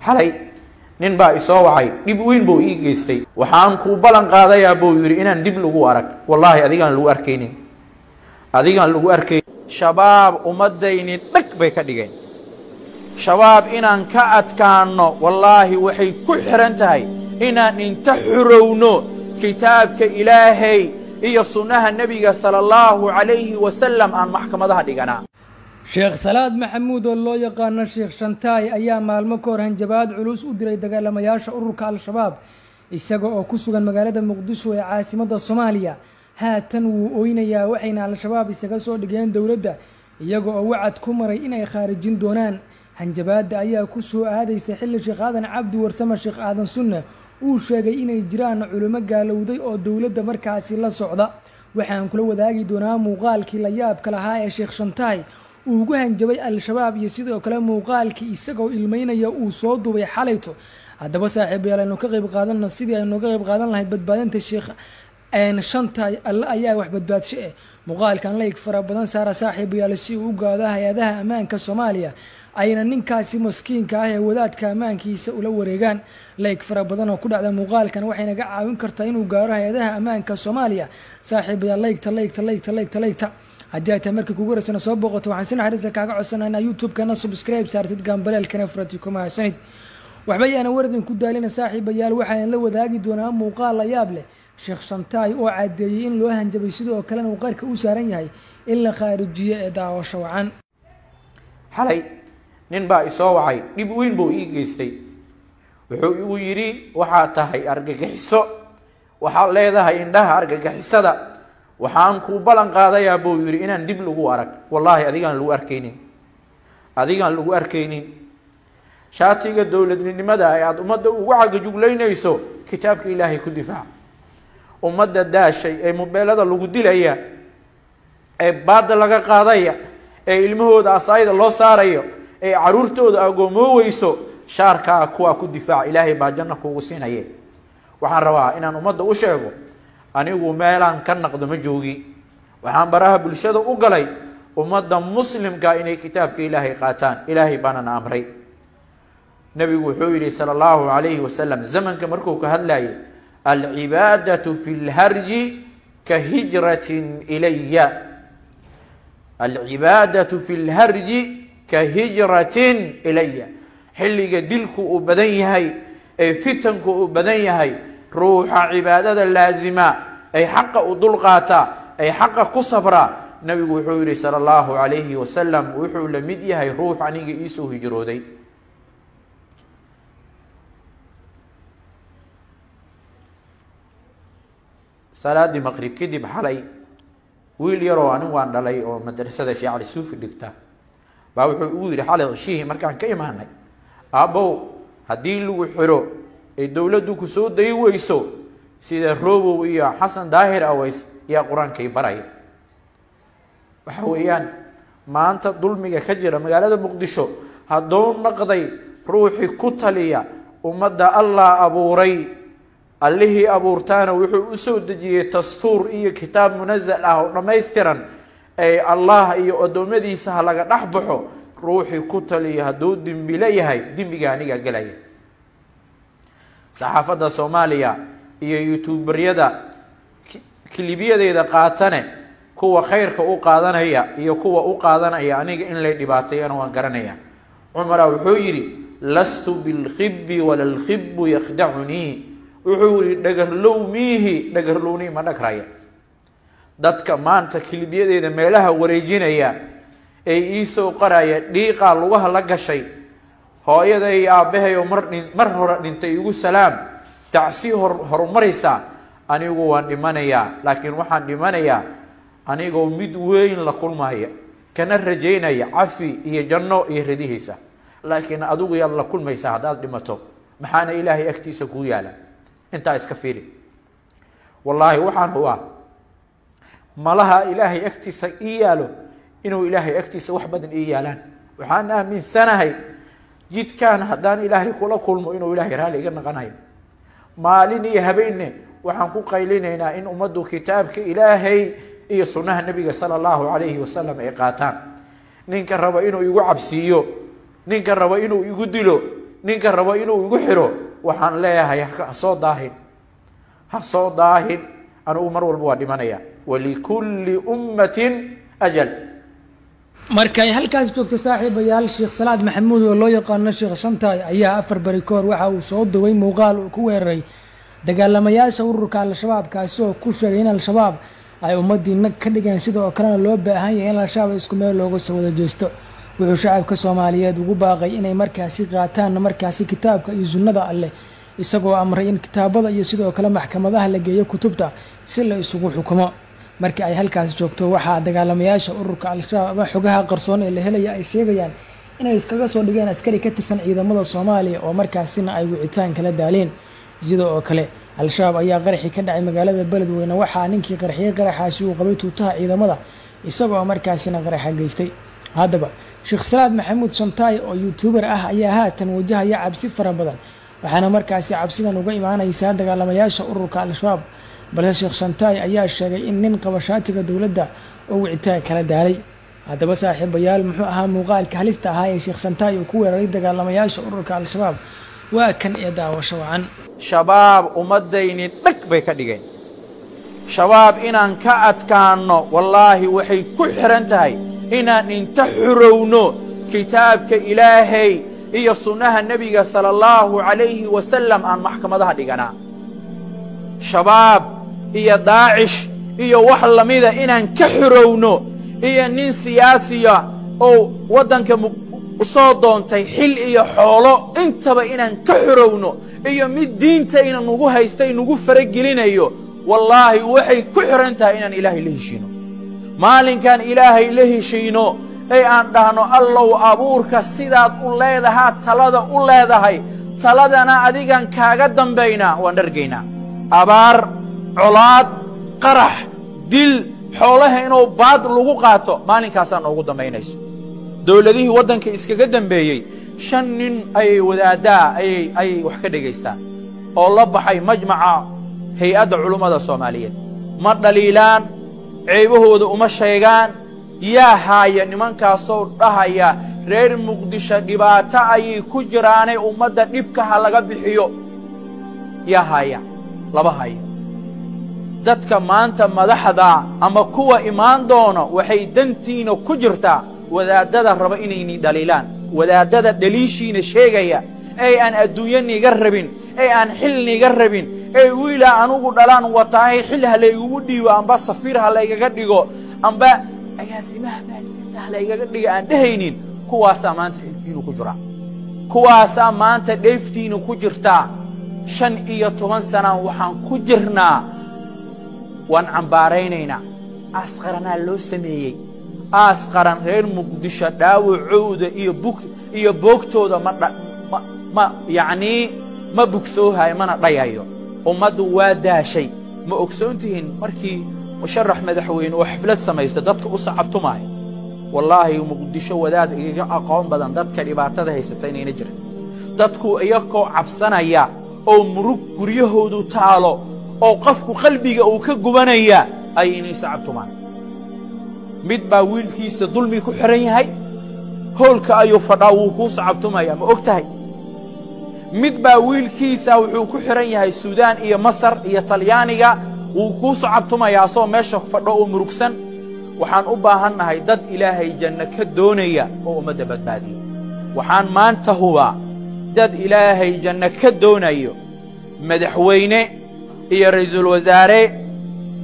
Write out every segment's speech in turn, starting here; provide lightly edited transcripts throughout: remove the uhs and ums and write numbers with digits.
Xalay nin baa isoo wacay, dhib weyn buu ii geystay. Waxaan kuu ballan qaadayaa buu yidhi inaan dib lagu arag. Wallaahi adigaan lagu arkaynin, adigaan lagu arkayn. Shabaab ummadayni dhag bay ka dhigeen. Shabaab inaan ka adkaanno wallaahi waxay ku xihan tahay inaan inta xurowno kitaabka Ilaahay iyo sunnaha nebiga sala allahu calayhi wasalam aan maxkamadaha dhiganaa. Sheekh Salaad Maxamuud oo loo yaqaano Sheekh Shantaay ayaa maalmo ka hor hanjabaad culus u diray dagaalamayaasha ururka Al-Shabaab isaga oo ku sugan magaalada Muqdisho ee caasimadda Soomaaliya. Haatan wuu oynayaa, waxayna Al-Shabaab isaga soo dhigeen dowladda iyaga oo wacad ku maray inay khaarijin doonaan. Hanjabaadda ayaa ku soo aadaysa xilli Sheekh Aadan Cabdi Warsame Sheekh Aadan Sunne uu sheegay inay jiraan culimo gaalowday oo dowladda markaasi la socda. Waxaan kula wadaagi doonaa muuqaalkii la yaabka lahaa ee Sheekh Shantaay uu ugu hanjabay Al-Shabaab iyo sidoo kale muuqaalkii isagoo ilmeynaya uu soo duubay xalayto. Haddaba saaxiibayaal, aynu ka qayb qaadanno sidii aynu ka qayb qaadan lahayd badbaadinta Sheekh Shantaay. Alle ayaa wax badbaadsho eh. Muuqaalkan layg fara badan saara saaxiibayaal si uu u gaado hay-adaha ammaanka Soomaaliya ayna ninkaasi maskiinka ah ee wadaadka ammaankiisa ula wareegaan. Layg fara badan oo ku dhacda muuqaalkan waxay naga caawin kartaa inuu gaaro hay-adaha ammaanka Soomaaliya. Saaxiibayaal, laygta laygta laygta laygta laygta. Haddii ay tahay markii kugu horeysana soo booqato, waxaan si naxariista kaaga codsanaa inaa YouTube-kana subscribe saartid, gambaleelkana furati. Ku mahadsanid. Waxba yaana waradin ku daalina saaxiibayaal, waxaan la wadaagi doonaa muuqaal la yaab leh Sheekh Shantaay oo caddeeyey in loo hanjabay, sidoo kalena uu qarka u saaran yahay in la khaarijiyo ee daawasho wacan. Xalay nin baa isoo wacay, dhib weyn buu ii geystay. Wuxuu igu yidhi waxaad tahay argagixiso, waxaad leedahay indhaha argagixisada. Waxaan kuu ballan qaadayaa buu yidhi inaan dib lagu arag. Wallaahi adigaan lagu arkaynin, adigaan lagu arkaynin. Shaatiga dowladnimada ee aada ummadda ugu cagajuglaynayso kitaabka Ilaahay ku difaac. Ummadda daashay ee mobeelada lagu dilaya, ee baadda laga qaadaya, ee ilmahooda asaayda loo saarayo, ee caruurtooda agoomoweyso, shaarkaa kuwaa ku difaac, Ilaahay baa janno kuugu siinaye. Waxaan rabaa inaan ummadda u sheego, anigu meelaan ka naqdo ma joogi. Waxaan baraha bulshada u galay ummadda muslimka inay kitaabka Ilaahay qaataan. Ilaahay baanana amray. Nebigu wuxuu yidhi sala allahu calayhi wasalam zamanka markuu ka hadlayay, alcibaadatu fi lharji ka hijratin ilaya, alcibaadatu fi lharji ka hijratin ilaya. Xilliga dilku uu badan yahay ee fitanku uu badan yahay, ruuxa cibaadada laazima ay xaqa u dulqaata ay xaqa ku sabra, nabigu wuxuu yihi sala allahu calayhi wasalam wuxuu la mid yahay ruux aniga iisoo hijrooday. Salaadii maqrib kadib xalay wiil yaroo anig waan dhalay oo madrasada Sheekh Cali Suufi dhigta baa wuxuu igu yidhi xalay cishihii markaan ka imaanay, aabbow haddii lagu xiro ay dowladdu ku soo day weyso, sida Robow iyo Xasan Daahir Aways yaa qur-aankay baraya. Waxa weeyaan maanta dulmiga ka jira magaalada Muqdisho hadduu naqday ruuxii ku taliya ummadda Allah abuuray, allihii abuurtaana wuxuu usoo dejiyey dastuur iyo kitaab munazal ah oo dhammaystiran ee Allah iyo addoommadiisa ha laga dhex baxo, ruuxii ku taliya hadduu dembile yahay dembiga aniga gelaya. Saxaafadda Soomaaliya iyo youtuberyada kilibiyadeeda qaatane, kuwa khayrka u qaadanaya iyo kuwa u qaadanaya aniga in lay dhibaateeyana waan garanaya. Cumara wuxuu yidhi lastu bilkhibi wala alkhibu yakhdacunii. Wuxuu yihi dhagarlow miihi, dhagarlownii ma dhagraya. Dadka maanta kilibiyadeeda meelaha wareejinaya ee iisoo qaraya dhiiqaa lugaha la gashay, hooyaday iyo aabbahay oo mar hore dhintay igu salaam tacsi horumaraysa, anigu waan dhimanayaa, laakiin waxaan dhimanayaa anigoo mid weyn la kulmaya kana rajaynaya cafi iyo janno iyo radihiisa. Laakiin adigu yaad la kulmaysaa haddaad dhimato, maxaana Ilaahay agtiisa kuu yaala? Intaa iska fiiri. Wallaahi waxaan hubaa malaha Ilaahay agtiisa ii yaalo inuu Ilaahay agtiisa wax badan ii yaalaan. Waxaan aaminsanahay jidkan haddaan Ilaahay kula kulmo inuu Ilaahay raalli iga naqanayo. Maalin iyo habeenne waxaan ku qaylinaynaa in ummaddu kitaabka Ilaahay iyo sunnaha nebiga sala allahu calayhi wasalam ay qaataan. Ninka raba inuu igu cabsiiyo, ninka raba inuu igu dilo, Ninka rabo inuu igu xiro waxaan leeyahay ha soo daahin, ha soo daahin, anugu mar walba waa dhimanaya. Walikulli ummatin ajal. Markay halkaas joogto saaxiibayaal, Sheekh Salaad Maxamuud oo loo yaqaano Sheekh Shantaay ayaa 4 beri ka hor waxa uu soo duway muuqaal uu ku weeraray dagaalamayaasha ururka Al-Shabaab, kaasi oo ku sheegay in Al-Shabaab ay ummadiina ka dhigeen, sidoo kalena loo baahan yahay in Al-Shabaab isku meel looga soo wada jeesto. Wuxuu shacabka Soomaaliyeed ugu baaqay inay markaasi qaataan markaasi kitaabka iyo sunnada Alleh, isagoo amray in kitaabada iyo sidoo kale maxkamadaha la geeyo kutubta si la isugu xukumo. Marka ay halkaas joogto waxaa dagaalamayaasha ururka Al-Shabaab ama xogaha qarsoon ee la helaya ay sheegayaan inay iskaga soo dhigeen askari ka tirsan ciidamada Soomaaliya oo markaasina ay wicitaan kala daaleen. Sidoo kale Al-Shabaab ayaa qaraxii ka dhacay magaalada Beledweyne, waxaa ninkii qarxiyay qaraxaasi uu qabay tuutaha ciidamada isagoo markaasina qaraxa geystay. Haddaba Sheekh Salaad Maxamuud Shantaay oo YouTuber ah ayaa haatan wajahaya cabsi fara badan, waxaana markaasi cabsidan uga imaanaysaa dagaalamayaasha ururka Al-Shabaab. Balse Sheekh Shantaay ayaa sheegay in nin qaba shaatiga dowladda oo wicitaan kala daalay. Haddaba saaxiibayaal, muxuu ahaa muuqaalka halista ahaa ee Sheekh Shantaay uu ku weeraray dagaalamayaasha ururka Al-Shabaab? Waa kan ee daawasho wacan. Shabaab ummaddayni dhag bay ka dhigeen. Shabaab inaan ka adkaanno wallaahi waxay ku xiran tahay inaan inta xurowno kitaabka Ilaahay iyo sunnaha nebiga sala allahu calayhi wasalam aan maxkamadaha dhiganaa. Shabaab iyo Daacish iyo wax lamida inaan ka xurowno, iyo nin siyaasiya oo waddanka soo doontay xil iyo xoolo intaba inaan ka xurowno, iyo mid diinta ina nugu haystay nugu faragelinayo, wallaahi waxay ku xiran tahay inaan Ilaahay la heshiino. Maalinkaan Ilaahay la heshiino ee aan dhahno Allow abuurka sidaad u leedahaa talada u leedahay, taladana adigan kaaga dambaynaa, waan dhargaynaa. Abaar, colaad, qarax, dil, xoolaha inuu baad lagu qaato, maalinkaasaa noogu dambaynayso. Dowladihii waddanka iskaga dambeeyey 5 nin ayay wadaaddaa ayay wax ka dhegaystaan oo la baxay majmaca hay-adda culummada Soomaaliyeed. Ma dhaliilaan, ceebahooda uma sheegaan. Yaa haaya nimankaasoo dhahaya reer Muqdisho dhibaato ayay ku jiraanay, ummadda dhibka ha laga bixiyo. Yaa haaya? Laba hayo. Dadka maanta madaxda ama kuwa imaan doono waxay dantiina ku jirtaa wadaadada raba inayni dhaliilaan, wadaadada dhaliishiina sheegaya ee aan adduunyo niga rabin, ee aan xil niga rabin, ee wiilaa anugu dhalaan wataahay xil ha laygugu dhiibo, amba safiir ha laygaga dhigo, amba agaasimaha maaliyadda ha laygaga dhigo aan dhehaynin. Kuwaasaa maanta xilkiinu ku jira, kuwaasaa maanta dheeftiina ku jirtaa. 15 sanaan waxaan ku jirnaa waan cambaaraynaynaa. Aas qaranaa loo sameeyey, aas qaran reer Muqdisho dhaawacooda iyo bug iyo boogtooda ma yacnii ma bugsoohayo, mana dhayayo. Ummaddu waa daashay. Ma ogsoon tihiin markii musharax madaxweyne oo xaflad samaysta dadka u sacabtumaayo? Wallaahi Muqdisho wadaad igaga aqoon badan dadka dhibaatada haysata inayna jirin. Dadku iyagoo cabsanaya oo murug guryahoodu taalo oo qofku qalbiga uu ka gubanaya ay inay sacabtumaan. Mid baa wiilkiisa dulmi ku xiran yahay, hoolka ayuu fadhaa, wuu kuu sacabtumaya, ma og tahay? Mid baa wiilkiisa wuxuu ku xiran yahay Suudaan iyo Masar iyo Talyaaniga, wuu kuu sacabtumaya asagoo meesha fadho oo murugsan. Waxaan u baahannahay dad Ilaahay janno ka doonaya oo ummadda badbaadiyo. Waxaan maanta hubaa dad Ilaahay janno ka doonayo, madaxweyne iyo ra'iisul wasaare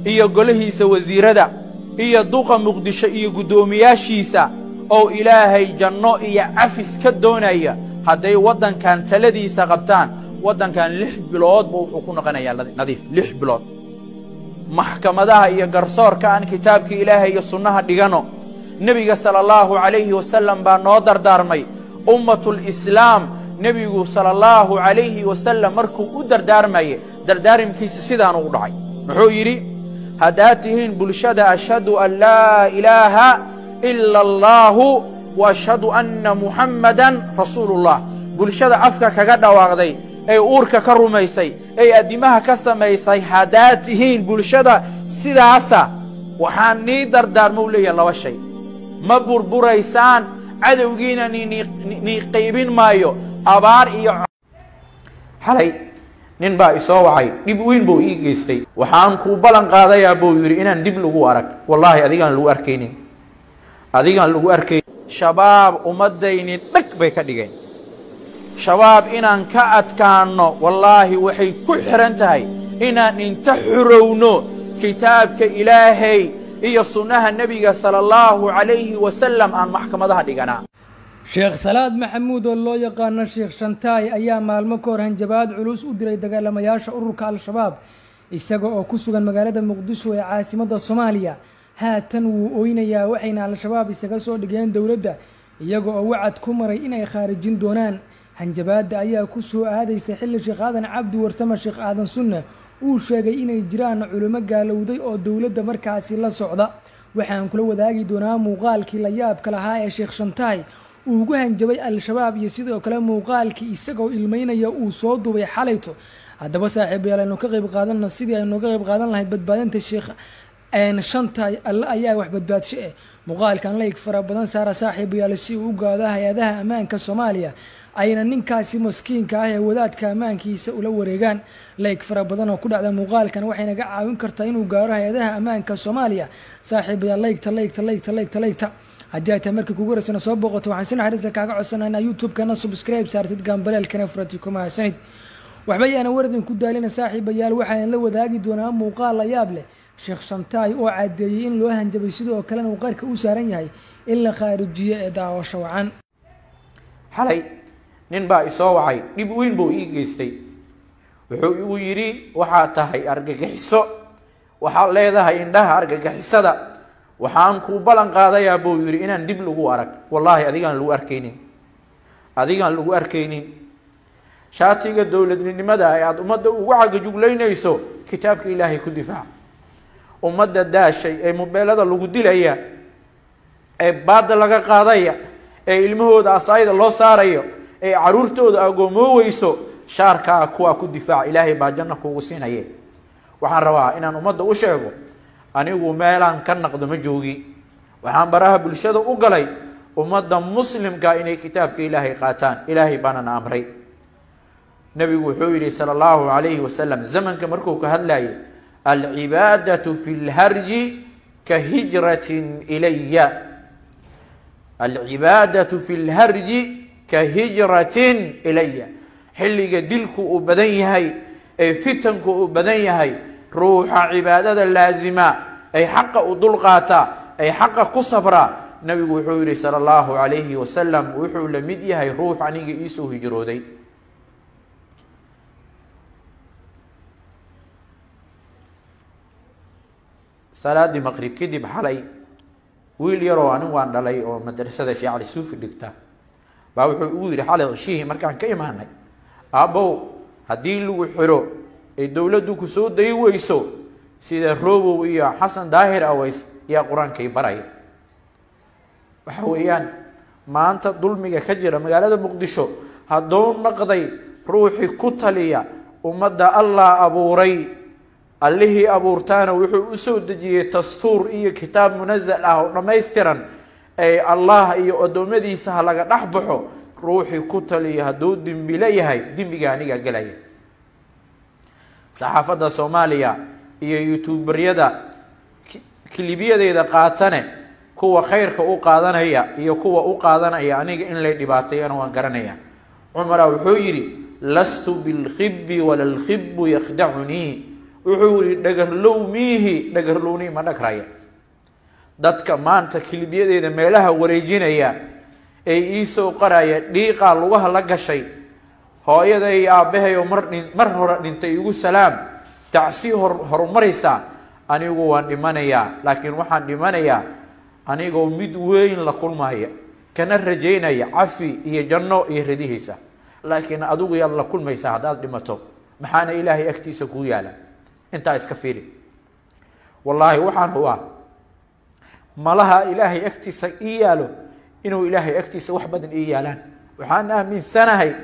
iyo golihiisa wasiirada iyo duqa Muqdisho iyo guddoomiyaashiisa oo Ilaahay janno iyo cafis ka doonaya. Hadday waddankan taladiisa qabtaan, waddankan 6 biloodba wuxuu ku noqonayaa nadiif. 6 bilood. Maxkamadaha iyo garsoorka aan kitaabka Ilaahay iyo sunnaha dhigano. Nebiga sala allahu calayhi wasalam baa noo dardaarmay. Ummatul islaam nebigu sala allahu calayhi wasalam markuu u dardaarmayay, dardaarimkiisa sidaan ugu dhacay. Muxuu yidhi? Haddaad tihiin bulshada ashhadu an laa ilaaha ila allaahu wa ashhadu anna muxammadan rasuulullah, bulshada afka kaga dhawaaqday ee uurka ka rumaysay ee addimaha ka samaysay, haddaad tihiin bulshada sidaasa, waxaan nii dardaarmo u leeyahay 2 shay. Ma burburaysaan, cadowgiina nii qaybin maayo. Abaar iyo xalay nin baa isoo wacay, dhib weyn buu ii geystay. Waxaan kuu ballan qaadayaa buu yidhi inaan dib lagu arag. Wallaahi adigaan lagu arkaynin, adigaan lagu arkayn. Shabaab ummadayni dhag bay ka dhigeen. Shabaab inaan ka adkaanno wallaahi waxay ku xihan tahay inaan inta xurowno kitaabka Ilaahay iyo sunnaha nebiga sala allahu calayhi wasalam aan maxkamadaha dhiganaa. Sheekh Salaad Maxamuud oo loo yaqaano Sheekh Shantaay ayaa maalmo ka hor hanjabaad culus u diray dagaalamayaasha ururka Al-Shabaab isaga oo ku sugan magaalada Muqdisho ee caasimadda Soomaaliya. Haatan wuu oynayaa, waxayna Al-Shabaab isaga soo dhigeen dowladda iyaga oo wacad ku maray inay khaarijin doonaan. Hanjabaadda ayaa ku soo aadaysa xilli Sheekh Aadan Cabdi Warsame Sheekh Aadan Sunne uu sheegay inay jiraan culimo gaalowday oo dowladda markaasi la socda. Waxaan kula wadaagi doonaa muuqaalkii la yaabka lahaa ee Sheekh Shantaay uu ugu hanjabay Al-Shabaab iyo sidoo kale muuqaalkii isagoo ilmeynaya uu soo duubay xalayto. Haddaba saaxiibayaal, aynu ka qayb qaadanno sidii aynu ka qayb qaadan lahayd badbaadinta Sheekh Shantaay. Alle ayaa wax badbaadshe eh. Muuqaalkan layg fara badan saara saaxiibayaal si uu u gaado hay-adaha ammaanka Soomaaliya ayna ninkaasi maskiinka ah ee wadaadka ammaankiisa ula wareegaan. Layg fara badan oo ku dhacda muuqaalkan waxay naga caawin kartaa inuu gaaro hay-adaha ammaanka Soomaaliya. Saaxiibayaal, laygta laygta laygta laygta laygta. Haddii ay tahay markii kugu horeysana soo booqato, waxaan si naxariista kaaga codsanaa inaa YouTube-kana subscribe saartid, gambaleelkana furati. Ku mahadsanid. Waxba yaana waradin ku daalina saaxiibayaal, waxaan la wadaagi doonaa muuqaal la yaab leh Sheekh Shantaay oo caddeeyey in loo hanjabay, sidoo kalena uu qarka u saaran yahay in la khaarijiyo ee daawasho wacan. Xalay nin baa isoo wacay, dhib weyn buu ii geystay. Wuxuu igu yidhi waxaad tahay argagixiso, waxaad leedahay indhaha argagixisada. Waxaan kuu ballan qaadayaa buu yidhi inaan dib lagu arag. Wallaahi adigaan lagu arkaynin, adigaan lagu arkaynin. Shaatiga dowladnimada ee aada ummadda ugu cagajuglaynayso kitaabka Ilaahay ku difaac. Ummadda daashay ee mobeelada lagu dilaya, ee baadda laga qaadaya, ee ilmahooda asaayida loo saarayo, ee caruurtooda agoomooweyso, shaarkaa kuwaa ku difaac, Ilaahay baa janno kuugu siinaye. Waxaan rabaa inaan ummadda u sheego, anigu meelaan ka naqdo ma joogi. Waxaan baraha bulshada u galay ummadda muslimka inay kitaabka Ilaahay qaataan. Ilaahay baanana amray. Nebigu wuxuu yidhi sala allahu calayhi wasalam zamanka markuu ka hadlayay, alcibaadatu fi lharji ka hijratin ilaya, alcibaadatu fi lharji ka hijratin ilaya. Xilliga dilku uu badan yahay ee fitanku uu badan yahay, ruuxa cibaadada laazima ay xaqa u dulqaata ay xaqa ku sabra, nabigu wuxuu yihi sala allahu calayhi wasalam wuxuu la mid yahay ruux aniga iisoo hijrooday. Salaadii maqrib kadib xalay wiil yaroo anigu waan dhalay oo madrasada Sheekh Cali Suufi dhigta baa wuxuu igu yidhi xalay ceshihii markaan ka imaanay, aabbow haddii lagu xiro ee dowladdu ku soo dayi weyso, sida Robow iyo Xasan Daahir Aways yaa qur-aankay baraya. Waxa weeyaan maanta dulmiga ka jira magaalada Muqdisho hadduu naqday ruuxii ku taliya ummadda Allah abuuray, allihii abuurtaana wuxuu usoo dejiyey dastuur iyo kitaab munazal ah oo dhammaystiran ee Allah iyo addoommadiisa ha laga dhex baxo, ruuxii ku taliya hadduu dembile yahay dembiga aniga gelaya. Saxaafadda Soomaaliya iyo youtuberyada kilibiyadeeda qaatane, kuwa khayrka u qaadanaya iyo kuwa u qaadanaya aniga in lay dhibaateeyana waan garanaya. Cumara wuxuu yidhi lastu bilkhibbi wala lkhibbu yakhdacunii. Wuxuu yihi dhagarlow miihi, dhagarlownii ma dhagraya. Dadka maanta kilibyadeeda meelaha wareejinaya ee iisoo qaraya dhiiqaa lugaha la gashay, hooyaday iyo aabbahay oo mar hore dhintay igu salaam tacsii horumaraysaa. Anigu waan dhimanayaa, laakiin waxaan dhimanayaa anigoo mid weyn la kulmaya, kana rajaynaya cafi iyo janno iyo radihiisa. Laakiin adigu yaad la kulmaysaa haddaad dhimato? Maxaana Ilaahay agtiisa kuu yaala? Intaa iska fiiri. Wallaahi waxaan hubaa malaha Ilaahay agtiisa ii yaalo inuu Ilaahay agtiisa wax badan ii yaalaan. Waxaan aaminsanahay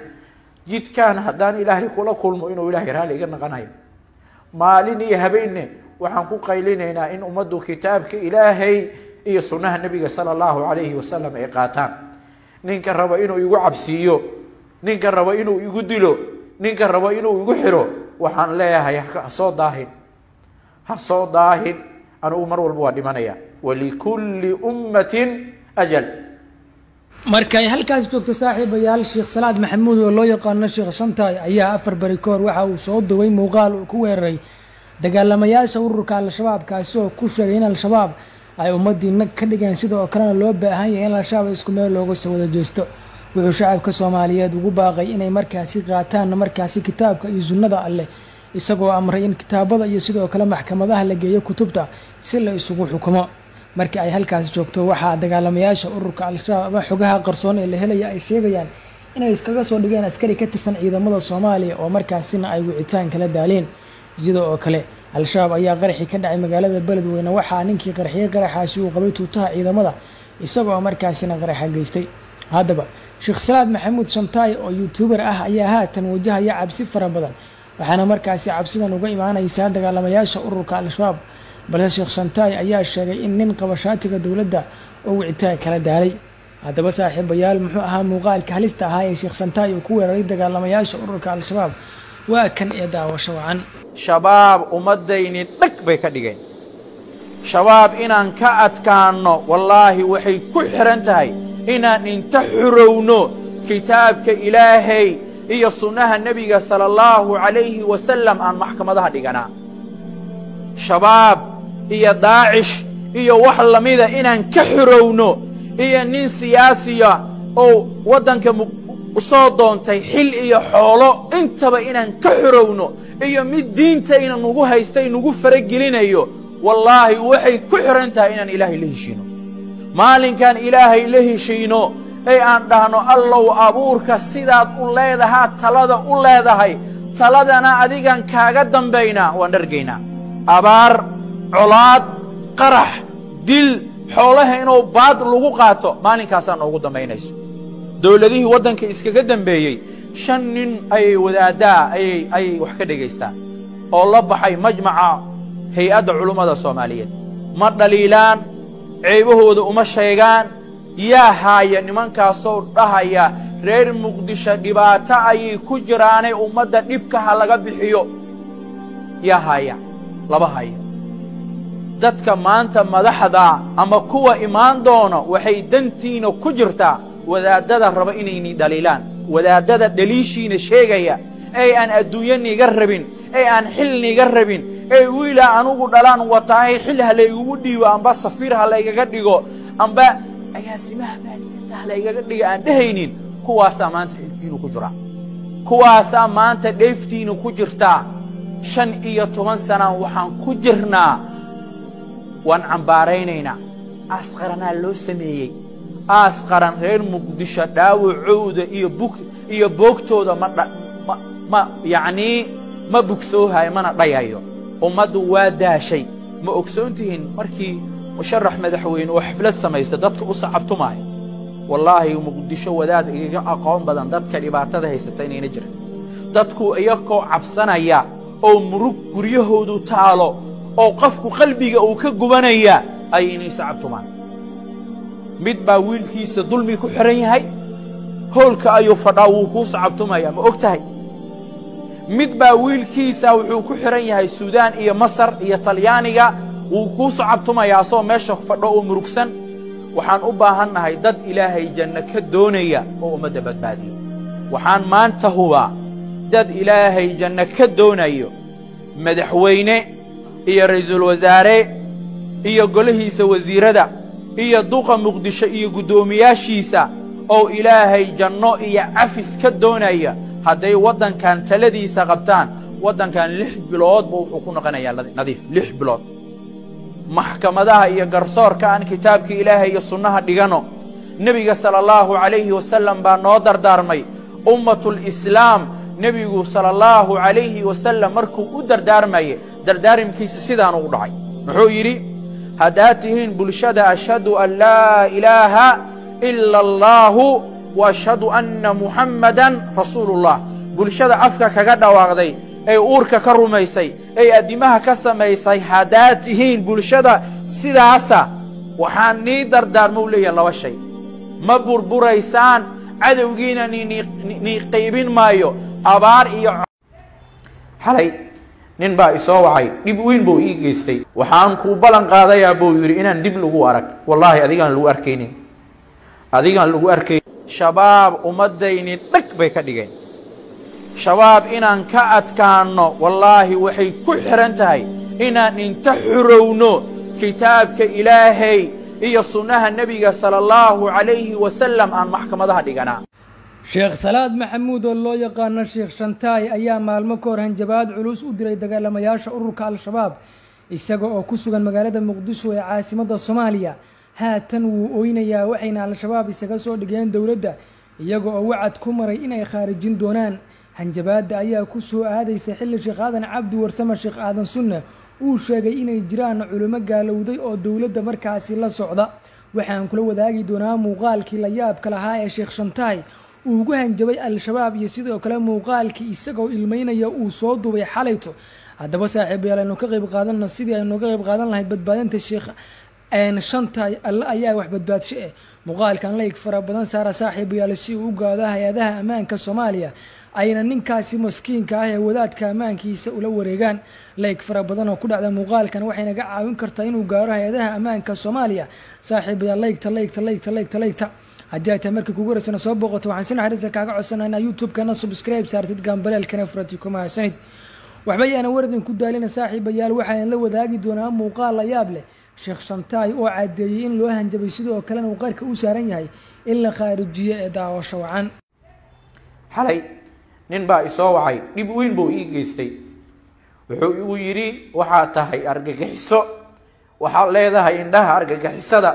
jidkaan haddaan Ilaahay kula kulmo inuu Ilaahay raalli iga naqanayo. Maalin iyo habeenne waxaan ku qaylinaynaa in ummaddu kitaabka Ilaahay iyo sunnaha nebiga sala allahu calayhi wasalam ay qaataan. Ninka raba inuu igu cabsiiyo Ninka rabo inuu igu dilo, ninka rabo inuu igu xiro, waxaan leeyahay ha soo daahin, ha soo daahin. Anugu mar walba waa dhimanaya. Walikulli ummatin ajal. Markay halkaas joogto saaxiibayaal, Sheekh Salaad Maxamuud oo loo yaqaano Sheekh Shantaay ayaa 4 beri kahor waxa uu soo duway muuqaal uu ku weeraray dagaalamayaasha ururka Al-Shabaab, kaasi oo ku sheegay in Al-Shabaab ay ummadiina ka dhigeen, sidoo kalena loo baahan yahay in Al-Shabaab isku meel looga soo wada jeesto. Wuxuu shacabka Soomaaliyeed ugu baaqay inay markaasi qaataan markaasi kitaabka iyo sunnada Alleh, isagoo amray in kitaabada iyo sidoo kale maxkamadaha la geeyo kutubta si la isugu xukumo. Marka ay halkaas joogto, waxaa dagaalamayaasha ururka Al-Shabaab ama xogaha qarsoon ee la helaya ay sheegayaan inay iskaga soo dhigeen askari ka tirsan ciidamada Soomaaliya oo markaasina ay wicitaan kala daaleen. Sidoo oo kale Al-Shabaab ayaa qaraxii ka dhacay magaalada Beledweyne waxaa ninkii qarxiyey qaraxaasi uu qabay tuutaha ciidamada, isagoo markaasina qaraxa geystay. Haddaba Sheekh Salaad Maxamuud Shantaay oo youtuber ah ayaa haatan wajahaya cabsi fara badan, waxaana markaasi cabsidan uga imaanaysaa dagaalamayaasha ururka Al-Shabaab. Balse Sheekh Shantaay ayaa sheegay in nin qaba shaatiga dowladda oo wicitaan kala daalay. Haddaba saaxiibayaal, muxuu ahaa muuqaalka halista ahaa ee Sheekh Shantaay uu ku weeraray dagaalamayaasha ururka Al-Shabaab? Waa kan ee daawasho wacan. Shabaab ummaddayni dhag bay ka dhigeen. Shabaab inaan ka adkaanno wallaahi waxay ku xidhan tahay inaan inta xurowno kitaabka Ilaahay iyo sunnaha nebiga sala allahu calayhi wasalam aan maxkamadaha dhiganaa. Shabaab iyo Daacish iyo wax lamida inaan ka xurowno, iyo nin siyaasiya oo waddanka soo doontay xil iyo xoolo intaba inaan ka xurowno, iyo mid diinta ina nugu haysta inugu faragelinayo, wallaahi waxay ku xidhan tahay inaan Ilaahay la heshiino. Maalinkaan Ilaahay la heshiino ee aan dhahno Allow abuurka sidaad u leedahaa talada u leedahay, taladana adigaan kaaga dambaynaa, waan dhargaynaa. Abaar, colaad, qarax, dil, xoolaha inuu baad lagu qaato, maalinkaasaa noogu dambaynayso. Dowladihii waddanka iskaga dambeeyey 5 nin ayay wadaaddaa ayay wax ka dhegaystaan oo la baxay majmaca hay-adda culummada Soomaaliyeed. Ma dhaliilaan, ceebahooda uma sheegaan. Yaa haaya nimankaasoo dhahaya reer Muqdisho dhibaato ayay ku jiraanay, ummadda dhibka ha laga bixiyo? Yaa haaya? Laba haya. Dadka maanta madaxda ama kuwa imaan doona waxay dantiina ku jirtaa wadaadada raba inayni dhaliilaan, wadaadada dhaliishiina sheegaya ee aan adduunyo niga rabin, ee aan xil niga rabin, ee wiilaa anugu dhalaan wataahay xil ha laygugu dhiibo, amba safiir ha laygaga dhigo, amba agaasimaha maaliyadda ha laygaga dhigo aan dhehaynin, kuwaasaa maanta xilkiinu ku jira, kuwaasaa maanta dheeftiinu ku jirtaa. 15 sanaan waxaan ku jirnaa, waan cambaaraynaynaa. Aas qaranaa loo sameeyey, aas qaran reer Muqdisho dhaawacooda iyo bug iyo boogtooda ma yacnii ma bugsoohayo mana dhayayo. Ummaddu waa daashay. Ma ogsoon tihiin markii musharax madaxweyne oo xaflad samaysta dadka u sacabtumaayo? Wallaahi Muqdisho wadaad igaga aqoon badan dadka dhibaatada haysata inayna jirin. Dadku iyagoo cabsanaya oo murug guryahoodu taalo oo qofku qalbiga uu ka gubanaya ayaynay sacabtumaan. Mid baa wiilkiisa dulmi ku xidhan yahay, hoolka ayuu fadhaa, wuu kuu sacabtumaya, ma og tahay? Mid baa wiilkiisa wuxuu ku xidhan yahay Suudaan iyo Masar iyo Talyaaniga, wuu kuu sacabtumayaa asoo meesha fadho oo murugsan. Waxaan u baahannahay dad Ilaahay janno ka doonaya oo ummadda badbaadiyo. Waxaan maanta hubaa dad Ilaahay janno ka doonayo, madaxweyne iyo ra'iisul wasaare iyo golihiisa wasiirada iyo duqa Muqdisho iyo guddoomiyaashiisa oo Ilaahay janno iyo cafis ka doonaya, hadday waddankan taladiisa qabtaan, waddankan 6 biloodba wuxuu ku noqonayaa nadiif. 6 bilood. Maxkamadaha iyo garsoorka aan kitaabka Ilaahay iyo sunnaha dhigano. Nebiga sala allahu calayhi wasalam baa noo dardaarmay. Ummatul islaam nebigu sala allahu calayhi wasalam markuu u dardaarmayay, dardaarimkiisa sidaanu u dhacay. Muxuu yidhi? Haddaad tihiin bulshada ashhadu an laa ilaaha ila allaahu wa ashhadu anna muxammadan rasuulullah, bulshada afka kaga dhawaaqday ee uurka ka rumaysay ee addimaha ka samaysay, haddaad tihiin bulshada sidaasa, waxaan nii dardaarmo u leeyahay 2 shay. Ma burburaysaan Cadowgiina nii qaybin maayo abaar iyo xalay. Nin baa isoo wacay, dhib weyn buu ii geystay. Waxaan kuu ballan qaadayaa, buu yidhi, inaan dib lagu arag. Wallaahi adigaan lagu arkaynin, adigaan lagu arkayn. Shabaab ummaddayni dhag bay ka dhigeen. Shabaab inaan ka adkaanno, wallaahi, waxay ku xihan tahay inaan inta xurowno kitaabka Ilaahay iyo sunnaha Nebiga sala allahu calayhi wasalam aan maxkamadaha dhiganaa. Sheekh Salaad Maxamuud oo loo yaqaano Sheekh Shantaay ayaa maalmo ka hor hanjabaad culus u diray dagaalamayaasha ururka Al-Shabaab, isaga oo ku sugan magaalada Muqdisho ee caasimadda Soomaaliya. Haatan wuu oynayaa, waxayna Al-Shabaab isaga soo dhigeen dowladda, iyaga oo wacad ku maray inay khaarijin doonaan. Hanjabaadda ayaa ku soo aadaysa xilli Sheekh Aadan Cabdi Warsame, Sheekh Aadan Sunne, uu sheegay inay jiraan culimo gaalowday oo dowladda markaasi la socda. Waxaan kula wadaagi doonaa muuqaalkii la yaabka lahaa ee Sheekh Shantaay uu ugu hanjabay Al-Shabaab iyo sidoo kale muuqaalkii isagoo ilmeynaya uu soo duubay xalayto. Haddaba saaxiibayaal, aynu ka qayb qaadana sidii aynu ka qayb qaadan lahayd badbaadinta Sheekh Shantaay. Alle ayaa wax badbaadshe eh. Muuqaalkan like fara badan saara saaxiibayaal, si uu u gaado hay-adaha ammaanka Soomaaliya ayna ninkaasi maskiinka ah ee wadaadka ammaankiisa ula wareegaan. Like fara badan oo ku dhacda muuqaalkan waxay naga caawin kartaa inuu gaaro hay-adaha ammaanka Soomaaliya. Saaxiibayaal, like-ta, like-ta, like-ta, like-ta, like-ta. Haddii ay tahay markii kugu horeysana soo booqato, waxaan si naxariista kaaga codsanaa inaa YouTube-kana subscribe saartid, gambaleelkana furati. Kuma mahadsanid. Waxba yaana waradin ku daalina saaxiibayaal, waxaan la wadaagi doonaa muuqaal la yaab leh, Sheekh Shantaay oo caddeeyey in loo hanjabay, sidoo kalena uu qarka u saaran yahay in la khaarijiyo ee daawasho wacan. Xalay nin baa isoo wacay, dhib weyn buu ii geystay. Wuxuu igu yidhi, waxaad tahay argagixiso, waxaad leedahay indhaha argagixisada.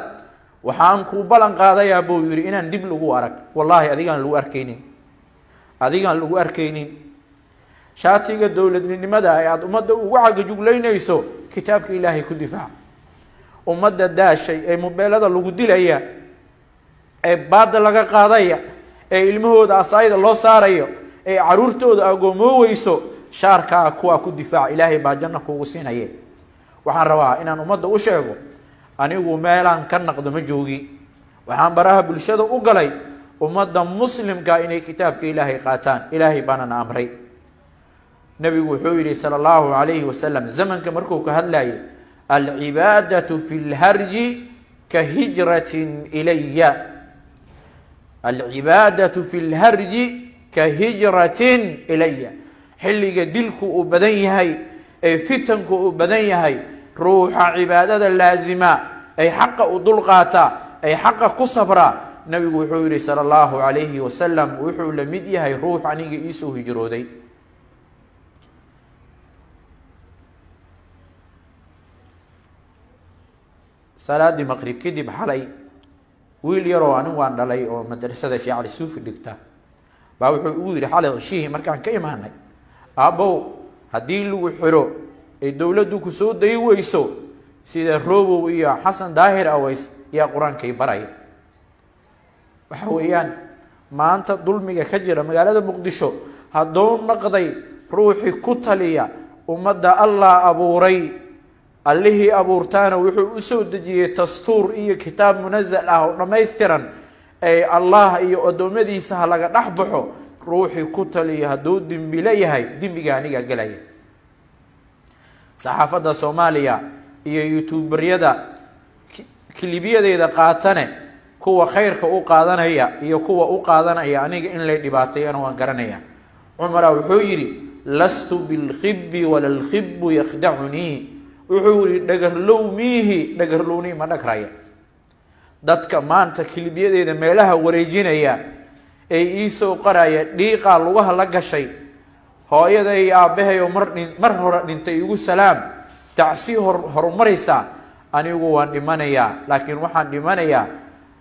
Waxaan kuu ballan qaadayaa, buu yidhi, inaan dib lagu arag. Wallaahi adigaan lagu arkaynin, adigaan lagu arkaynin. Shaatiga dowladnimada ee aada ummadda ugu cagajuglaynayso, kitaabka Ilaahay ku difaac. Ummadda daashay ee mobeelada lagu dilaya, ee baadda laga qaadaya, ee ilmahooda asaayida loo saarayo, ee caruurtooda agoomooweyso, shaarkaa kuwaa ku difaac. Ilaahay baa janno kuugu siinaye. Waxaan rabaa inaan ummadda u sheego, anigu meelaan ka naqdo ma joogi. Waxaan baraha bulshada u galay ummadda muslimka inay kitaabka Ilaahay qaataan. Ilaahay baanana amray. Nebigu wuxuu yihi sala allahu calayhi wasalam, zamanka markuu ka hadlayay, alcibaadatu fi lharji ka hijratin ilaya, alcibaadatu fi lharji ka hijratin ilaya. Xilliga dilku uu badan yahay ee fitanku uu badan yahay, ruuxa cibaadada laazima ay xaqa u dulqaata ay xaqa ku sabra, Nabigu wuxuu yihi sala allahu calayhi wasalam, wuxuu la mid yahay ruux aniga iisoo hijrooday. Salaadii maqrib kadib xalay, wiil yaroo anigu waan dhalay oo madrasada Sheekh Cali Suufi dhigta baa wuxuu igu yidhi xalay ceshihii markaan ka imaanay, aabbow, haddii lagu xiro ay dowladdu ku soo day weyso, sida Robow iyo Xasan Daahir Aways yaa qur-aankay baraya. Waxa weeyaan, maanta dulmiga ka jira magaalada Muqdisho hadduu naqday ruuxii ku taliya ummadda Allah abuuray, Allihii abuurtaana wuxuu usoo dejiyey dastuur iyo kitaab munazal ah oo dhammaystiran ee Allah iyo addoommadiisa ha laga dhex baxo, ruuxii ku taliya hadduu dembile yahay, dembiga aniga gelaya. Saxaafadda Soomaaliya iyo youtuberyada kilibiyadeeda qaatane, kuwa khayrka u qaadanaya iyo kuwa u qaadanaya aniga in lay dhibaateeyana waan garanaya. Cumara wuxuu yidhi, lastu bilkhibi wala lkhibu yakhdacunii. Wuxuu yihi, dhagarlow miihi, dhagarlownii ma dhagraya. Dadka maanta kilibyadeeda meelaha wareejinaya ee iisoo qaraya, dhiiqaa lugaha la gashay, hooyaday iyo aabbahay oo mar dhi mar hore dhintay igu salaam, tacsii hor horumaraysaa. Anigu waan dhimanayaa, laakiin waxaan dhimanayaa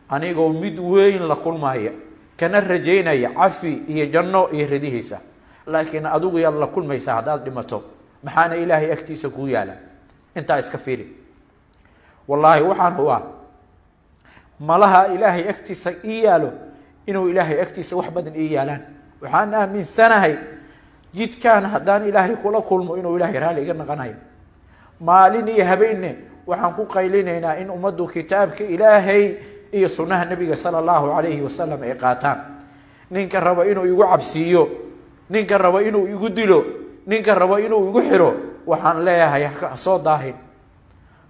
anigoo mid weyn la kulmaya, kana rajaynaya cafi iyo janno iyo radihiisa. Laakiin adigu yaad la kulmaysaa haddaad dhimato? Maxaana Ilaahay agtiisa kuu yaala? Intaa iska fiiri. Wallaahi waxaan hubaa malaha Ilaahay agtiisa ii yaalo inuu Ilaahay agtiisa wax badan ii yaalaan. Waxaan aaminsanahay jidkaan haddaan Ilaahay kula kulmo inuu Ilaahay raalli iga naqanayo. Maalin iyo habeenne waxaan ku qaylinaynaa in ummaddu kitaabka Ilaahay iyo sunnaha Nebiga sala allahu calayhi wasalam ay qaataan. Ninka rabo inuu igu cabsiiyo, ninka rabo inuu igu dilo, ninka rabo inuu igu xiro, waxaan leeyahay ha soo daahin,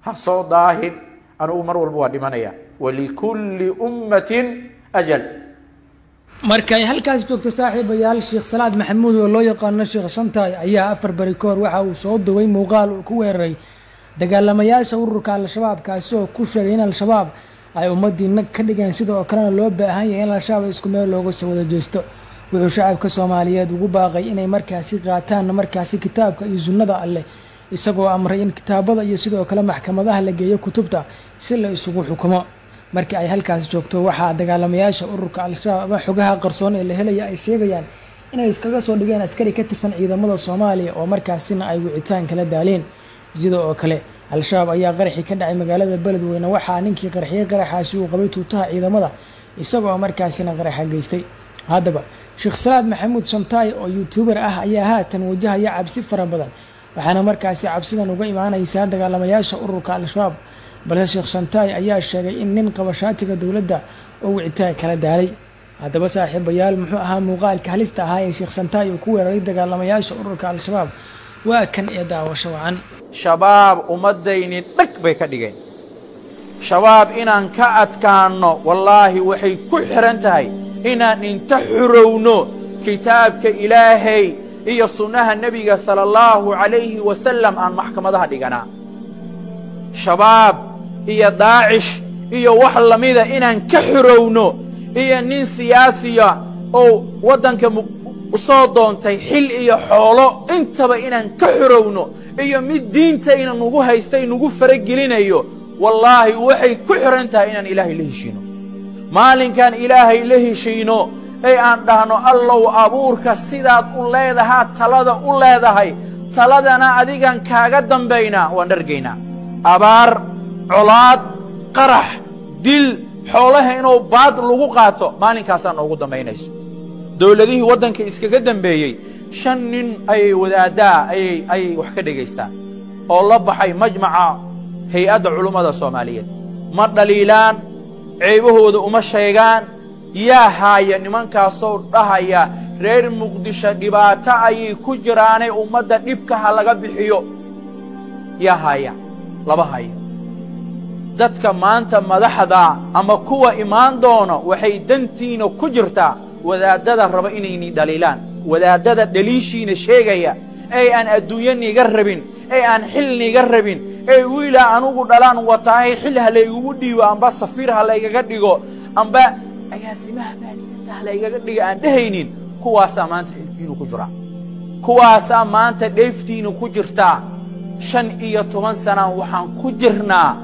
ha soo daahin. Anugu mar walba waa dhimanaya. Walikulli ummatin ajal. Markay halkaas joogto saaxiibayaal, Sheekh Salaad Maxamuud oo loo yaqaano Sheekh Shantaay ayaa 4 beri kahor waxa uu soo duway muuqaal uu ku weeraray dagaalamayaasha ururka Al-Shabaab, kaasi oo ku sheegay in Al-Shabaab ay ummadiina ka dhigeen, sidoo kalena loo baahan yahay in Al-Shabaab isku meel looga soo wada jeesto. Wuxuu shacabka Soomaaliyeed ugu baaqay inay markaasi qaataan markaasi kitaabka iyo sunnada Alleh, isagoo amray in kitaabada iyo sidoo kale maxkamadaha la geeyo kutubta si la isugu xukumo. Markii ay halkaas joogto waxaa dagaalamayaasha ururka Al-Shabaab ama xogaha qarsoon ee la helaya ay sheegayaan inay iskaga soo dhigeen askari ka tirsan ciidamada Soomaaliya oo markaasina ay wicitaan kala daaleen. Sidoo oo kale Al-Shabaab ayaa qaraxii ka dhacay magaalada Beledweyne, waxaa ninkii qarxiyay qaraxaasi uu qabay tuutaha ciidamada, isagoo markaasina qaraxa geystay. Haddaba Sheekh Salaad Maxamuud Shantaay oo YouTuber ah ayaa haatan wajahaya cabsi fara badan, waxaana markaasi cabsidan uga imaanaysaa dagaalamayaasha ururka Al-Shabaab. Balse Sheekh Shantaay ayaa sheegay in nin qaba shaatiga dowladda oo wicitaan kala daalay. Haddaba saaxiibayaal, muxuu ahaa muuqaalka halista ahaa ee Sheekh Shantaay uu ku weeraray dagaalamayaasha ururka Al-Shabaab? Waa kan ee daawasho wacan. Shabaab ummaddayni dhag bay ka dhigeen. Shabaab inaan ka adkaanno wallaahi waxay ku xihan tahay inaan inta xurowno kitaabka Ilaahay iyo sunnaha nebiga sala allahu calayhi wasalam aan maxkamadaha dhiganaa. Shabaab iyo Daacish iyo wax lamida inaan ka xurowno, iyo nin siyaasiya oo waddanka soo doontay xil iyo xoolo intaba inaan ka xurowno, iyo mid diintayna nugu haystay nugu faragelinayo, wallaahi waxay ku xihan tahay inaan Ilaahay la heshiino. Maalinkaan Ilaahay la heshiino ee aan dhahno Allow abuurka sidaad u leedahaa talada u leedahay, taladana adigan kaaga dambaynaa, waan dhargaynaa. Abaar, colaad, qarax, dil, xoolaha inuu baad lagu qaato, maalinkaasaa noogu dambaynayso. Dowladihii waddanka iskaga dambeeyey 5 nin ayay wadaaddaa ayay wax ka dhegaystaan oo la baxay majmaca hay-adda culummada Soomaaliyeed. Ma dhaliilaan, ceebahooda uma sheegaan. Yaa haaya nimankaasoo dhahaya reer Muqdisho dhibaato ayay ku jiraanay, ummadda dhibka ha laga bixiyo? Yaa haaya? Laba hayo. Dadka maanta madaxda ama kuwa imaan doona waxay dantiina ku jirtaa wadaadada raba inayni dhaliilaan, wadaadada dhaliishiina sheegaya ee aan adduunyo niga rabin, ee aan xil niga rabin, ee wiilaa anugu dhalaan wataahay xil ha laygugu dhiibo, amba safiir ha laygaga dhigo, amba agaasimaha maaliyadda ha laygaga dhigo aan dhehaynin, kuwaasaa maanta xilkiinu ku jiraa, kuwaasaa maanta dheeftiina ku jirtaa. 15 sanaan waxaan ku jirnaa,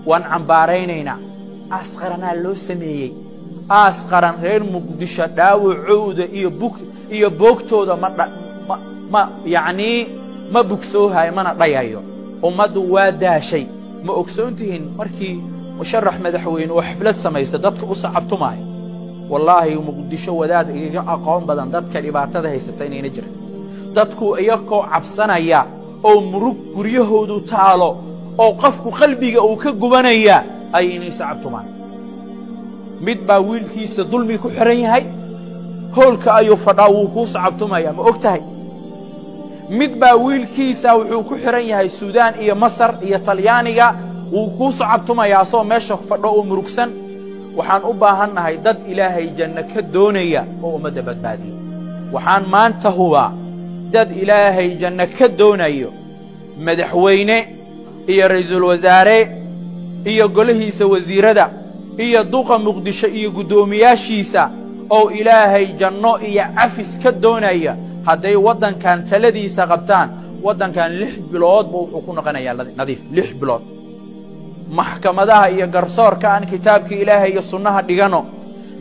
waan cambaaraynaynaa. Aas qaranaa loo sameeyey, aas qaran reer Muqdisho dhaawacooda iyo bug iyo boogtooda ma yacnii ma bugsoohayo, mana dhayayo. Ummaddu waa daashay. Ma ogsoon tihiin markii musharax madaxweyne oo xaflad samaysta dadka u sacabtumaayo? Wallaahi Muqdisho wadaad igaga aqoon badan dadka dhibaatada haysata inayna jirin. Dadku iyakoo cabsanaya oo murug guryahoodu taalo oo qofku qalbiga uu ka gubanaya ayaynay sacabtumaan. Mid baa wiilkiisa dulmi ku xihan yahay, hoolka ayuu fadhaa, wuu kuu sacabtumaya, ma og tahay? Mid baa wiilkiisa wuxuu ku xihan yahay Suudaan iyo Masar iyo Talyaaniga, wuu kuu sacabtumayaa asagoo meesha fadho oo murugsan. Waxaan u baahannahay dad Ilaahay janno ka doonaya oo ummadda badbaadiyo. Waxaan maanta hubaa dad Ilaahay janno ka doonayo, madaxweyne iyo ra'iisul wasaare iyo golihiisa wasiirada iyo duqa Muqdisho iyo guddoomiyaashiisa oo Ilaahay janno iyo cafis ka doonaya, hadday waddankan taladiisa qabtaan, waddankan 6 biloodba wuxuu ku noqonayaa nadiif. 6 bilood. Maxkamadaha iyo garsoorka aan kitaabka Ilaahay iyo sunnaha dhigano.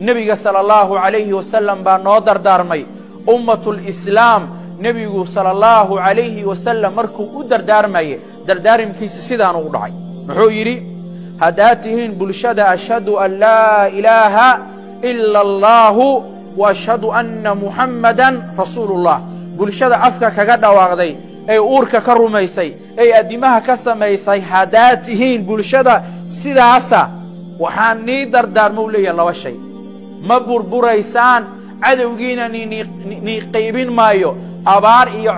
Nebiga sala allahu calayhi wasalam baa noo dardaarmay. Ummatul islaam nebigu sala allahu calayhi wasalam markuu u dardaarmayay, dardaarimkiisa sidaanu u dhacay. Muxuu yidhi? Haddaad tihiin bulshada ashhadu an laa ilaaha ila allaahu wa ashhadu anna muxammadan rasuulullah, bulshada afka kaga dhawaaqday ee uurka ka rumaysay ee addimaha ka samaysay, haddaad tihiin bulshada sidaasa, waxaan nii dardaarma u leeyahay 2 shay. Ma burburaysaan, cadowgiina nii qaybin maayo abaar iyo